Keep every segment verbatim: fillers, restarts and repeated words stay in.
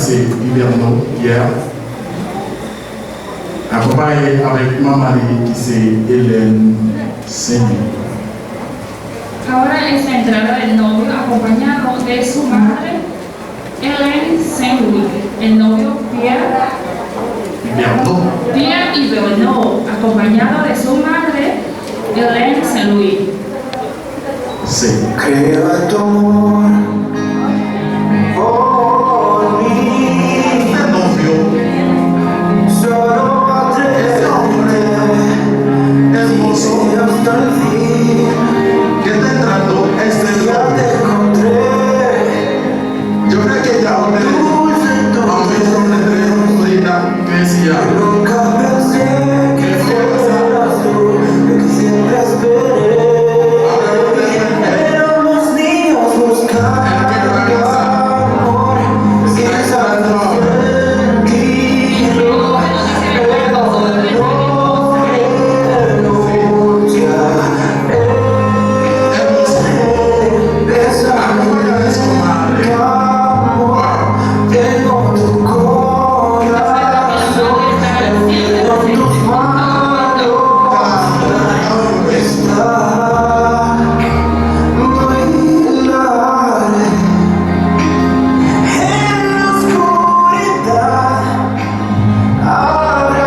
Se Hiberno Pierre, akonpaye avèk manman li ki se Hélène Saint-Louis. Ahora es la entrada del novio acompañado de su madre, Hélène Saint-Louis. El novio Pierre Hiberno. Pierre Hiberno, acompañado de su madre, Hélène Saint-Louis. Sí. Crea tu amor por mí. Este novio, solo atrévete, hermoso, hasta el fin, que está entrando este ya te encontré. Yo creo que ya usted, aunque no le tenemos ahorita, que decía, que fue pasar. Ahora no te cuentes. El que va a casar está entrando ahora.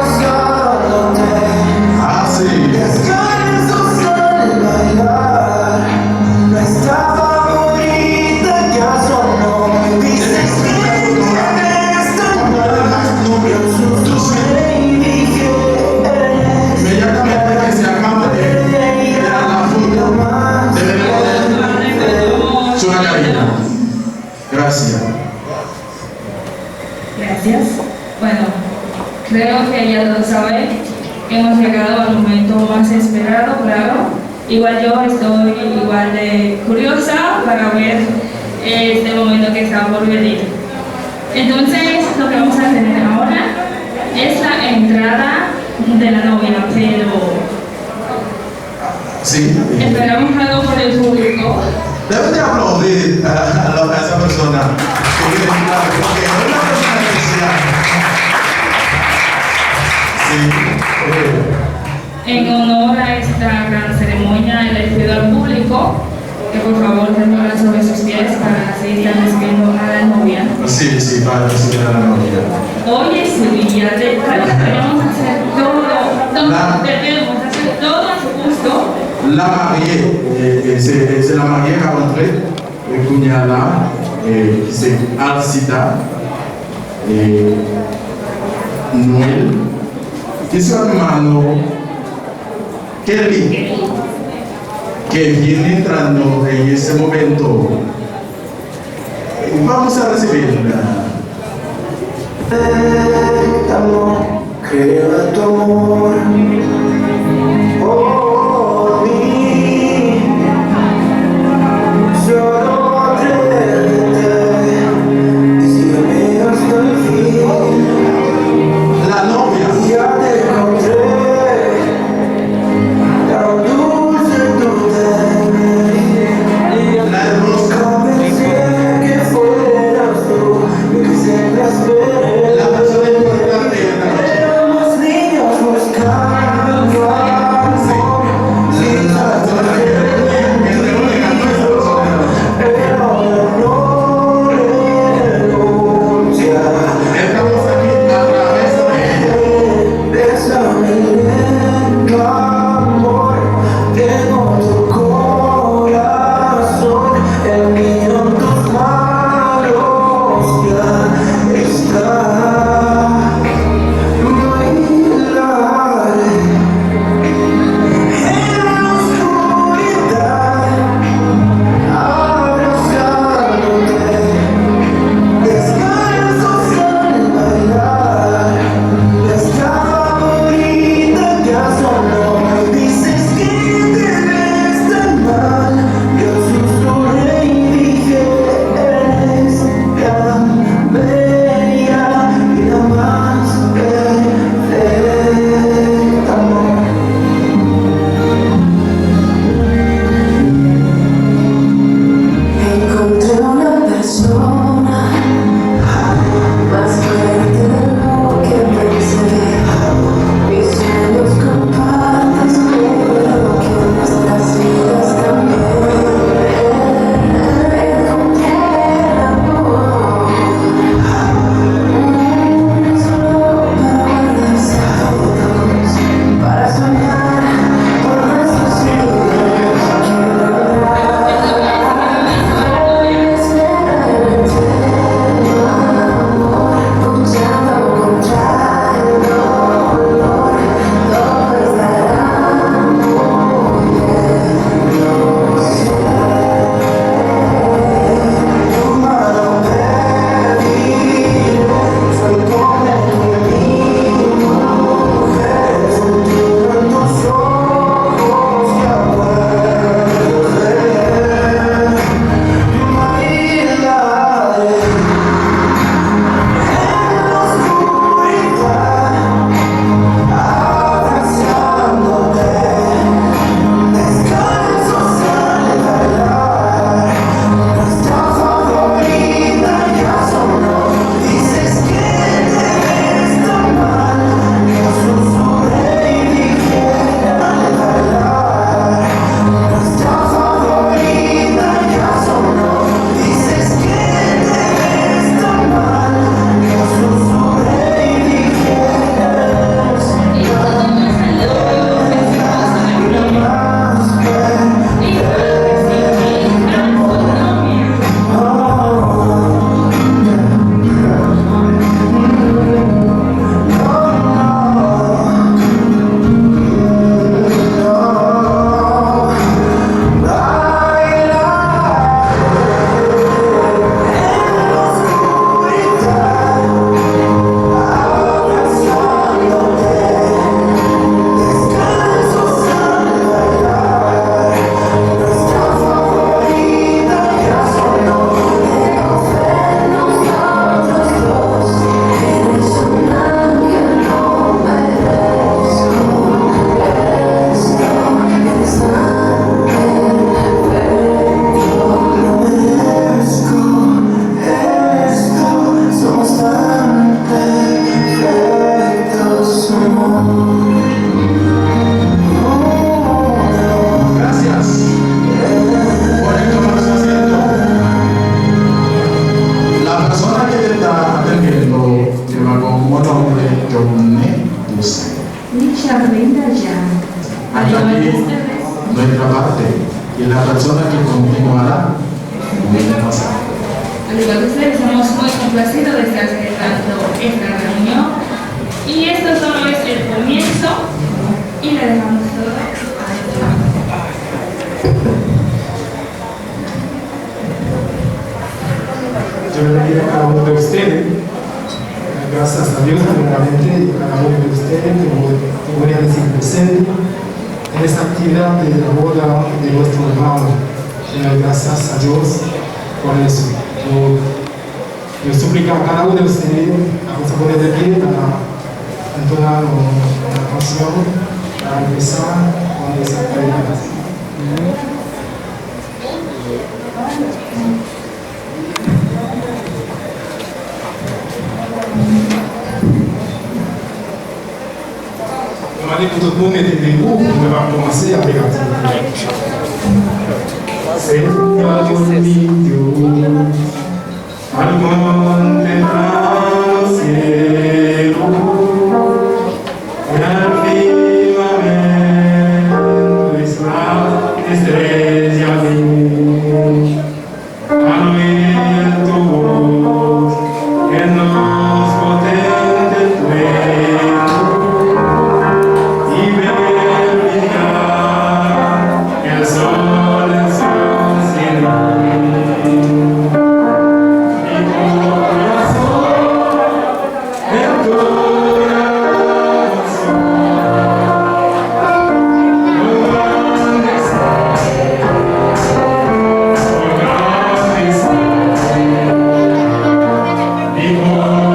Abrazándote. Ah, sí. Descalzos al bailar. Nuestra favorita ya sonó. Dices que eres tan bello. Yo susurré y dije, inmediatamente que se acaba de ver la foto, debe de poner su margarina. Gracias. Gracias. Bueno, creo que ya todos saben que hemos llegado al momento más esperado, claro. Igual yo estoy igual de curiosa para ver este momento que está por venir. Entonces, lo que vamos a tener ahora es la entrada de la novia, pero Sí. Esperamos algo por el público. Deben de aplaudir a, a la, a esa persona que tiene clave, porque es una persona especial. Sí. Eh. En honor a esta gran ceremonia, les pido al público que por favor se pongan sobre sus pies para así estar recibiendo a la novia. Sí, sí, para recibir a la novia. Hoy es su día, de verdad que queremos hacer todo, todo, debemos hacer todo a su gusto. Lamarye, e, e, se, e, se lamarye k ap antre, e, kounye a la, e, ki se Alcita, e, Noël, ki se hermano Kelly, que viene entrando en ese momento. Vamos a recibirla. Amor, crea tu amor por mí. Solo atrévete, sígueme hasta el fin. La novia. Ya te encontré. Bésame lento, amor, tengo tu corazón, el mío en tus manos ya está. Hasta aquí nuestra parte. Y la persona que continuará, al igual que ustedes, estamos muy complacidos de estar celebrando esta reunión. Y esto solo es el comienzo y le dejamos todo a Dios. Yo le quiero a cada uno de ustedes, gracias a Dios, primeramente, y a cada uno de ustedes que voy, que voy a decir presente en esta actividad de la boda de nuestro hermano. Y gracias a Dios por eso. Yo, yo suplico a cada uno de ustedes a que se pone de pie para entonar una canción para empezar con esa actividad. Mwen mande pou tout moun mete debou pou mwen pa kòmanse avèk aktivite. Señor mío, al contemplar los cielos, y al firmamento esta estrella mía. Al oír tu voz en los potentes truenos y ver brillar el sol en su cenit. Mi corazón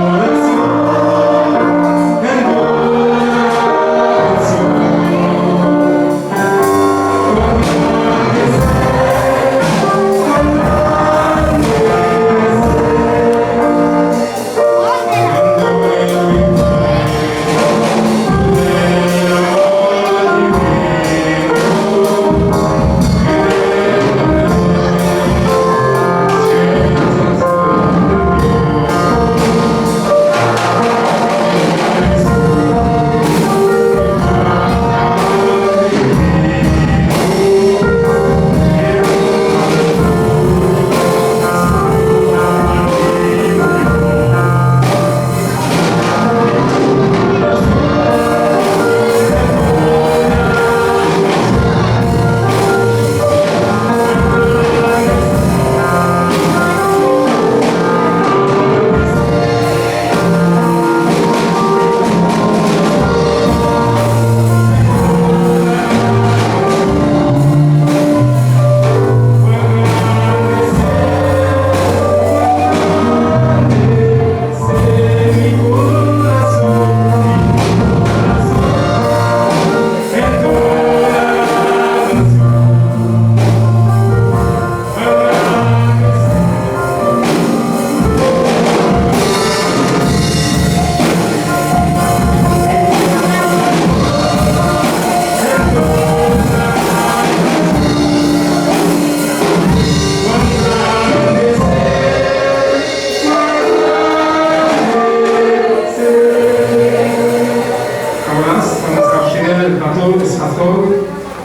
Ahora vamos a hacer el canto de pastor.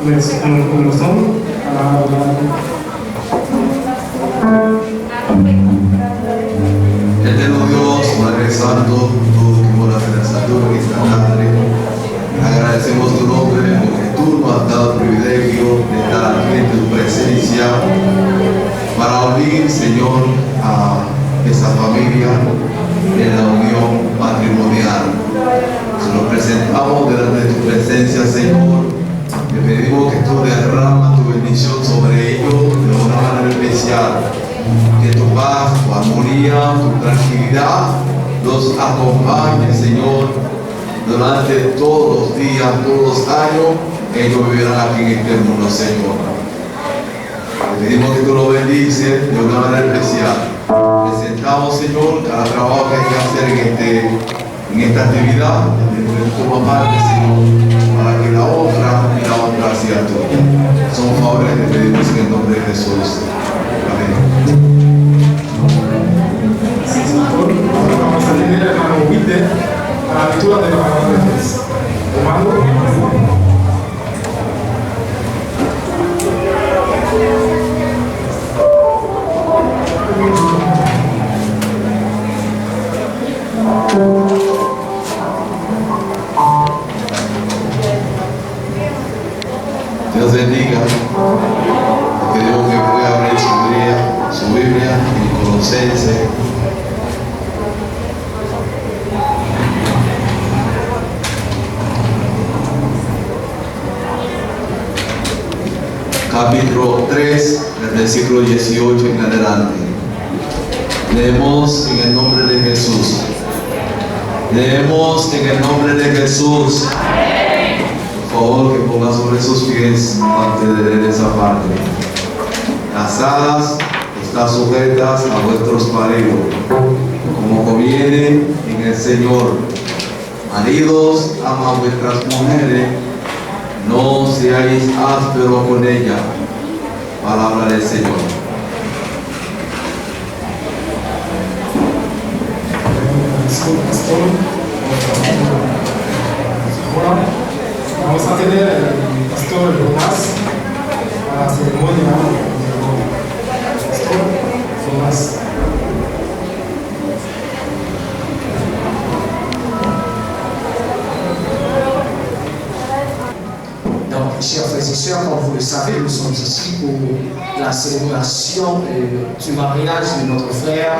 Nos, nos, nos son a la hora. Eterno Dios, Padre Santo, tú que moras en las alturas, en esta tarde, agradecemos tu nombre porque tú nos has dado el privilegio de estar aquí en tu presencia para unir, Señor, a esta familia en la unión matrimonial. Se los presentamos delante de tu presencia, Señor. Te pedimos que tú derramas tu bendición sobre ellos de una manera especial. Que tu paz, tu armonía, tu tranquilidad los acompañe, Señor, durante todos los días, todos los años que ellos vivirán aquí en este mundo, Señor. Te pedimos que tú lo bendices de una manera especial. Presentamos, Señor, cada trabajo que hay que hacer en este, en esta actividad, que tú tomas parte, Señor, para que la obra y la honra sea tuya. Son favores que te pedimos en el nombre de Jesús. Amén. Vamos a tener al hermano Wilder a la lectura de la palabra de Dios. Hermano. Dios bendiga. Queremos que pueda abrir su Biblia, su Biblia en Colosenses. Capítulo tres, del versículo dieciocho en adelante. Leemos en el nombre de Jesús. Leemos en el nombre de Jesús. Por favor, que pongan sobre sus pies antes de leer esa parte. Casadas, estad sujetas a vuestros maridos, como conviene en el Señor. Maridos, amad vuestras mujeres, no seáis ásperos con ellas. Palabra del Señor. Pastor, pastor, ahora vamos a tener el pastor Jonas para la ceremonia. Pastor Jonas. Donc, chers frères et sœurs, comme vous le savez, nous sommes ici pour la célébration, euh, du mariage de notre frère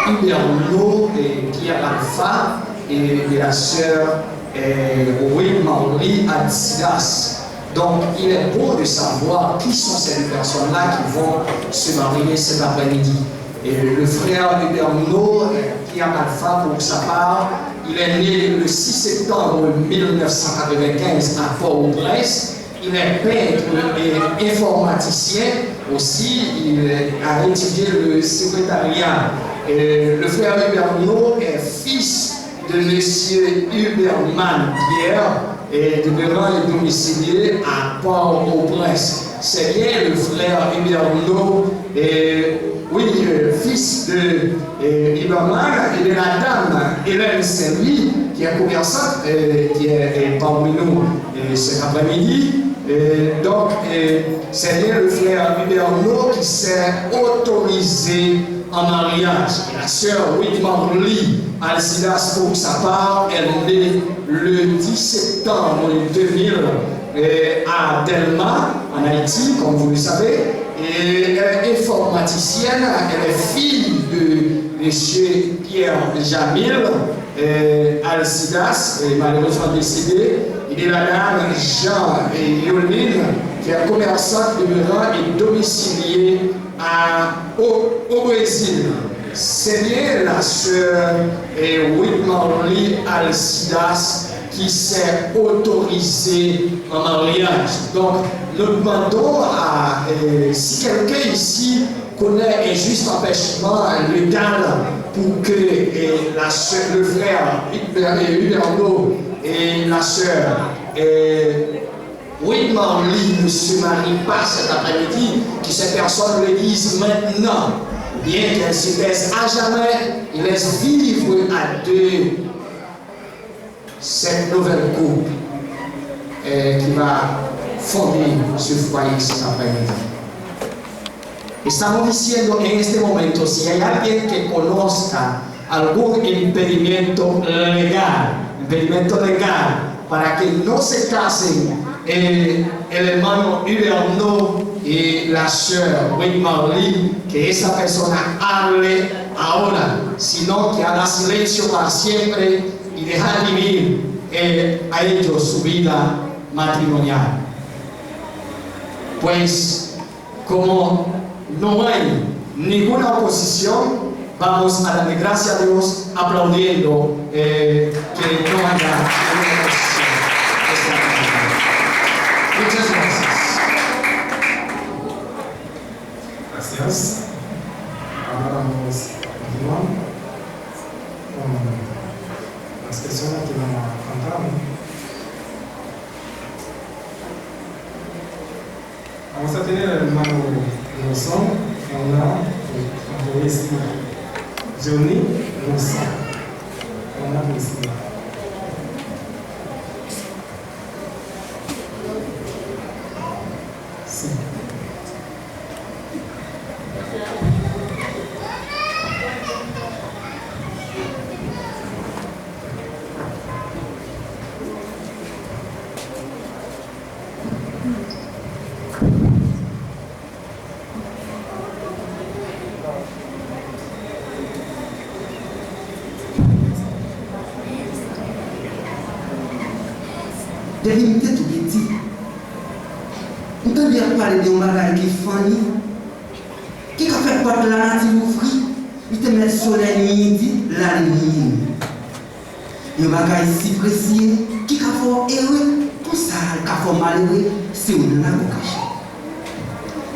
Huberno, euh, Pierre Alpha et de la sœur, euh, Wade Marley Alcidas. Donc, il est beau de savoir qui sont ces deux personnes-là qui vont se marier cet après-midi. Et le frère Huberno, euh, Pierre Alpha, pour sa part, il est né le six septembre mille neuf cent quatre-vingt-quinze à Port-au-Prince. Il est peintre et informaticien aussi. Il a étudié le secrétariat. Euh, le frère Huberno est fils de monsieur Huberman Pierre, et demeurant et domicilié à Port-au-Prince. C'est bien le frère Huberno, euh, oui, euh, fils de, euh, Huberman et de la dame Hélène Saint-Louis, qui est commerçante, euh, qui est, euh, parmi nous, euh, cet après-midi. Euh, donc, euh, c'est bien le frère Huberno qui s'est autorisé en mariage. Et la sœur Wade Marley Alcidas, pour sa part, elle est née le dix septembre deux mille, euh, à Dèlma, en Haïti, comme vous le savez. Et elle est informaticienne, elle est fille de monsieur Pierre Jamil, euh, Alcidas, euh, malheureusement décédé, et de la dame Jean et Yoline, qui est commerçante demeurant et domiciliée à, au, au Brésil. C'est bien la sœur, euh, Wade Marley Alcidas qui s'est autorisée en mariage. Donc, nous demandons à, euh, si quelqu'un ici connaît un juste empêchement légal pour que, euh, la sœur, le frère Hubert, euh, Huberno et la sœur, euh, Wade Marley ne se marie pas cet après-midi, que ces personnes le disent maintenant, ou bien qu'elles se taisent à jamais et laissent vivre à deux cette nouvelle couple, euh, qui va fonder ce foyer cet après-midi. Estamos diciendo en este momento, si hay alguien que conozca algún impedimento legal, impedimento legal, para que no se casen, eh, el hermano Huberno y la sœur Wade Marley, que esa persona hable ahora, sino que haga silencio para siempre y dejar vivir, eh, a ellos su vida matrimonial. Pues, como no hay ninguna oposición, vamos a darle gracias a Dios aplaudiendo, eh, que no haya ninguna oposición. Muchas gracias. Gracias. Ahora vamos a continuar con las personas que van a cantar. Vamos a tener al hermano Nelson con una poesía. Johnny Nelson con una poesía. Sí. Depi m te tou piti, m tande y ap pale de yon bagay ki funny, ki ka fè pòt lanati louvri, li te mèt solèy midi, lalin minui. Yon bagay si presye ki ka fè w ere, konsa l ka fè w malere si w nan lakou kache.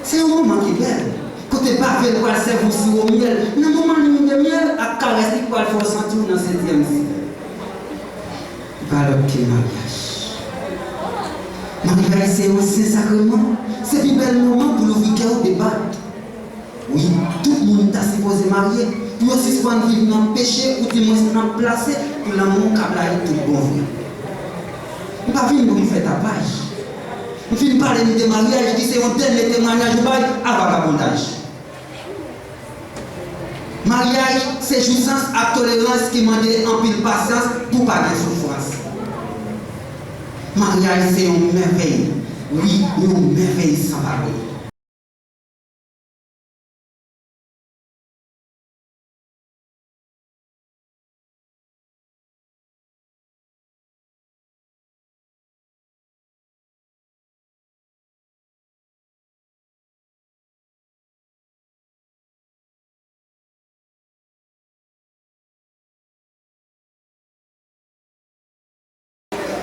Se yon moman ki bèl, kote bave l pral sèvi w siwo myèl, nan moman limin de myèl ak karès li pral fè w santi w nan setyèm syèl. Li pa lòt ke maryaj. Maryaj se yon sen sakreman, se pi bèl moman pou louvri kè w debat. Wi, tout moun ta sipoze marye, pou yo sispann viv nan peche oudimwens nan plase pou lanmou ka blayi tout bon vre. M pa vin pou m fè tapaj. M fin pale n de maryaj ki se yon dènye temwayaj ou bay a vagabondaj. Maryaj se jwisans ak tolerans ki mande anpil pasyans pou pa gen soufrans. Maryaj se yon mèvèy, wi, yon mèvèy san parèy.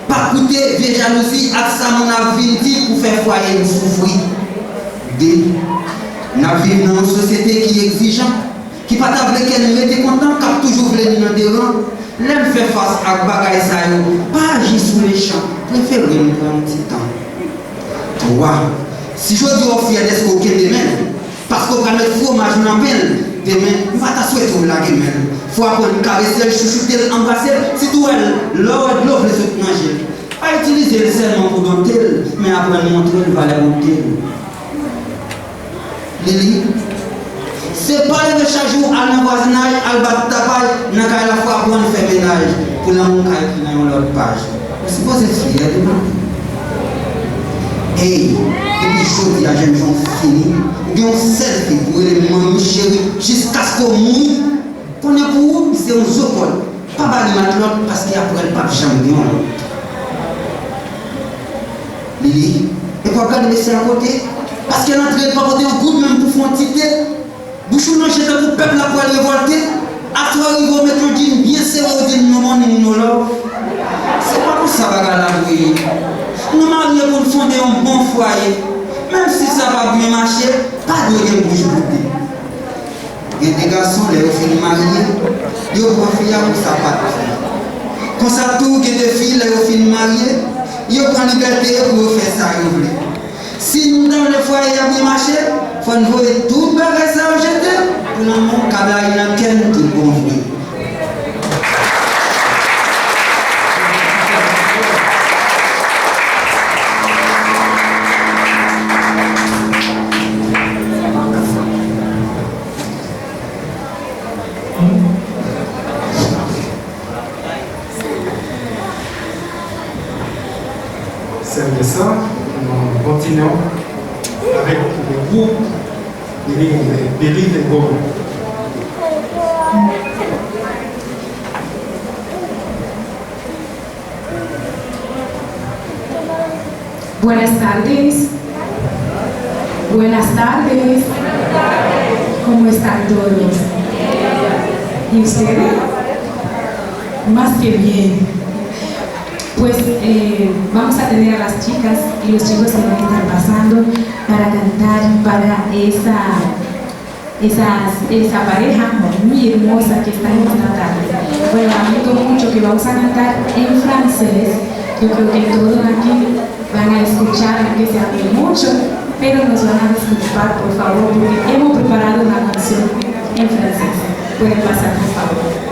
Pa koute vye jalouzi ak sa moun ap vin di pou fè fwaye n soufri. De, n ap viv nan yon sosyete ki egzijan, ki pa ta vle kè n rete kontan, k ap toujou vle n nan deran. Lè n fè fas ak bagay sa yo, pa aji sou lechan, prefere n pran yon ti tan. Twa, si jodi a w fyè dèske w kenbe men l, paske w pral met fwomaj nan pen l, demen, m pa ta swete w lage men l. Fò w aprann karese l, chouchoute l, anbrase l, sitou wè l, lè w wè dlo vle sot nan je l. Pa itilize l sèlman pou donte l, men aprann montre l valè bonte l. Lili, se pa leve chak jou al nan vwazinaj, al bat tapaj nan kay la, fò w aprann fè menaj pou lanmou ka ekri nan yon lòt paj. Ou sipoze fyè de manmi. Ey, depi jodi a, jènjan, ou fini. Ou gen yon sèl fi pou rele manmi cheri jiskaske w mouri. Konnen pou ou, li se yon zo kòd. Pa ba li matlòt, paske apre l p ap janm gen yon lòt. Lili, epi w ap gade mesye a kote, paske l antre, l pa pote yon goud menm pou fè yon ti te. Bouch ou nan je tankou pèp la pral revòlte. Aswè rive w met yon djin byen sere, w di m no money, no love. Se pa konsa bagay la dwe ye. Nou marye pou n fonde yon bon fwaye. Menm si sa p ap byen mache, pa dwe gen bouch boude. Gen de gason, lè yo fin marye, yo pran fi a pou sapat fi. Konsa tou, gen de fi, lè yo fin marye, yo pran libète yo pou yo fè sa yo vle. Si nou ta vle fwaye a byen mache, fò n voye tout bagay sa yo jete, pou lanmou ka blayi nan kè n tout bon vre. Sèl de sa, nou kontinyon avèk le groupe Billy, Billy Legol. Buenas tardes. Buenas tardes. ¿Cómo están todos? ¿Y ustedes? Más que bien. Pues eh, vamos a tener a las chicas y los chicos que van a estar pasando para cantar para esa Esa, esa pareja muy hermosa que está en esta tarde. Bueno, lamento mucho que vamos a cantar en francés. Yo creo que todos aquí van a escuchar, aunque sea muy mucho, pero nos van a disculpar, por favor, porque hemos preparado una canción en francés. Pueden pasar, por favor.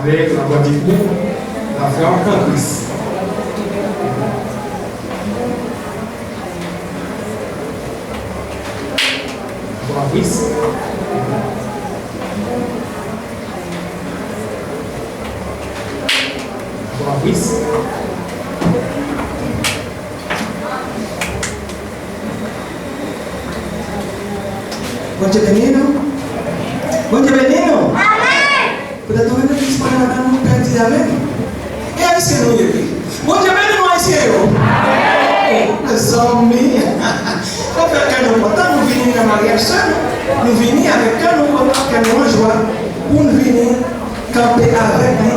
Avèk la vwa di pou la fwa an Kris. Vwa Kris. Vwa Kris. Bondye beni nou. Bondye beni nou. Petèt nou menm ki dispare ladan nou pèdi avè nou. E Ayisyen nou ye wi. Bondye beni nou Ayisyen yo. Mezanmi. Sa fè kè nou kontan nou vini nan maryaj sè nou. Nou vini avèk kè nou kontan, kè nou an jwa pou nou vini kanpe avèk li